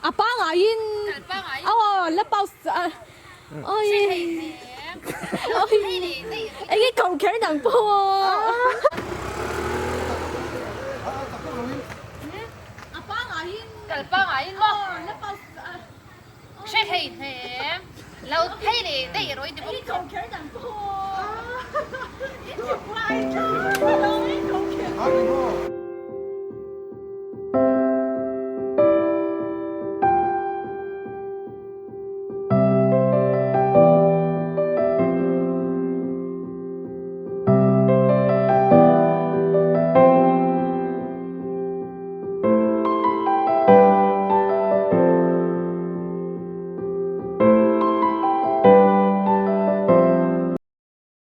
A pangaiin aw la pause a oi oi enge ko kher dang pawh a pangaiin kal pangaiin maw la pause a Hre thei hnem lo phei leh daih rawh i ti bawk chu.